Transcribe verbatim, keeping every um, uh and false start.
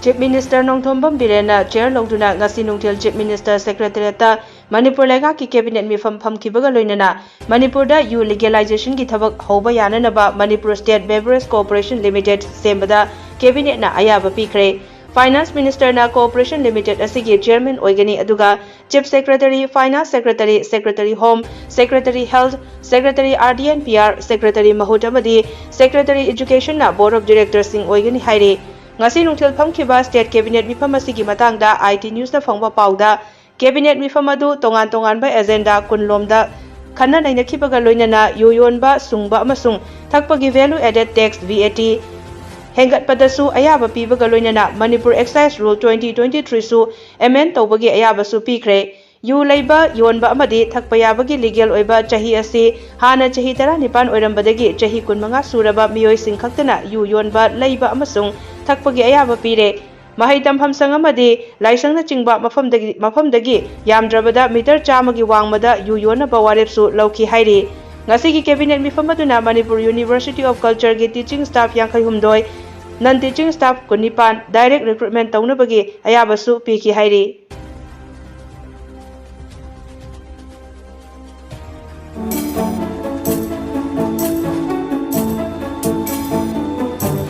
Chief Minister Nongthombam ꯕꯤꯔꯦꯟꯅ chair ꯂꯧꯗꯨꯅ ꯉꯁꯤ ꯅꯨꯡꯊꯤꯜ Chief Minister Secretariatꯇ ꯃꯅꯤꯄꯨꯔ ꯂꯩꯉꯥꯛꯀꯤ cabinet ꯃꯤꯐꯝ ꯐꯝꯈꯤꯕꯒ ꯂꯣꯏꯅꯅ ꯃꯅꯤꯄꯨꯔꯗ ꯌꯨ legalizationꯒꯤ ꯊꯕꯛ ꯍꯧꯕ ꯌꯥꯅꯅꯕ Manipur State Beverage Corporation Limited ꯁꯦꯝꯕꯗ cabinetꯅ ꯑꯌꯥꯕ ꯄꯤꯈ꯭ꯔꯦ꯫ Finance Ministerꯅ Corporation Limited ꯑꯁꯤꯒꯤ chairman ꯑꯣꯏꯒꯅꯤ, ꯑꯗꯨꯒ Chief Secretary, Finance Secretary, Secretary Home, Secretary Health, Secretary R D and P R, Secretary ꯃꯍꯨꯠ ꯑꯃꯗꯤ Secretary Educationꯅ Board of Directorsꯁꯤꯡ ꯑꯣꯏꯒꯅꯤ ꯍꯥꯏꯔꯤ꯫ ꯉꯁꯤ ꯅꯨꯡꯊꯤꯜ ꯐꯝꯈꯤꯕ state cabinet ꯃꯤꯐꯝ ꯑꯁꯤꯒꯤ ꯃꯇꯥꯡꯗ I T Newsꯅ ꯐꯪꯕ ꯄꯥꯎꯗ, cabinet ꯃꯤꯐꯝ ꯑꯗꯨ ꯇꯣꯉꯥꯟ ꯇꯣꯉꯥꯟꯕ agenda ꯀꯨꯟ ꯂꯣꯝꯗ ꯈꯟꯅ ꯅꯩꯅꯈꯤꯕꯒ ꯂꯣꯏꯅꯅ ꯌꯨ ꯌꯣꯟꯕ, ꯁꯨꯡꯕ ꯑꯃꯁꯨꯡ ꯊꯛꯄꯒꯤ value added tax, V A T, ꯍꯦꯟꯒꯠꯄꯗꯁꯨ ꯑꯌꯥꯕ ꯄꯤꯕꯒ ꯂꯣꯏꯅꯅ Manipur Excise Rule twenty twenty-threeꯁꯨ amend ꯇꯧꯕꯒꯤ ꯑꯌꯥꯕꯁꯨ ꯄꯤꯈ꯭ꯔꯦ꯫ ꯌꯨ ꯂꯩꯕ, ꯌꯣꯟꯕ ꯑꯃꯗꯤ ꯊꯛꯄ ꯌꯥꯕꯒꯤ legal ꯑꯣꯏꯕ ꯆꯍꯤ ꯑꯁꯤ ꯍꯥꯟꯅ ꯆꯍꯤ ꯇꯔꯥꯅꯤꯄꯥꯟ ꯑꯣꯏꯔꯝꯕꯗꯒꯤ ꯆꯍꯤ ꯀꯨꯟꯃꯉꯥ ꯁꯨꯔꯕ ꯃꯤꯑꯣꯏꯁꯤꯡ ꯈꯛꯇꯅ ꯌꯨ ꯌꯣꯟꯕ, ꯂꯩꯕ ꯑꯃꯁꯨꯡ ꯊꯛꯄꯒꯤ ꯑꯌꯥꯕ ꯄꯤꯔꯦ꯫ ꯃꯍꯩ ꯇꯝꯐꯝ ꯁꯪ ꯑꯃꯗꯤ ꯂꯥꯏꯁꯪꯅꯆꯤꯡꯕ ꯃꯐꯝꯗꯒꯤ, ꯃꯐꯝꯗꯒꯤ ꯌꯥꯝꯗ꯭ꯔꯕꯗ meter ꯆꯥꯝꯃꯒꯤ ꯋꯥꯡꯃꯗ ꯌꯨ ꯌꯣꯟꯅꯕ ꯋꯥꯔꯦꯞꯁꯨ ꯂꯧꯈꯤ ꯍꯥꯏꯔꯤ꯫ ꯉꯁꯤꯒꯤ cabinet ꯃꯤꯐꯝ ꯑꯗꯨꯅ Manipur University of Cultureꯒꯤ teaching staff ꯌꯥꯡꯈꯩ ꯍꯨꯝꯗꯣꯏ, non teaching staff ꯀꯨꯟꯅꯤꯄꯥꯟ direct recruitment ꯇꯧꯅꯕꯒꯤ ꯑꯌꯥꯕꯁꯨ ꯄꯤꯈꯤ ꯍꯥꯏꯔꯤ꯫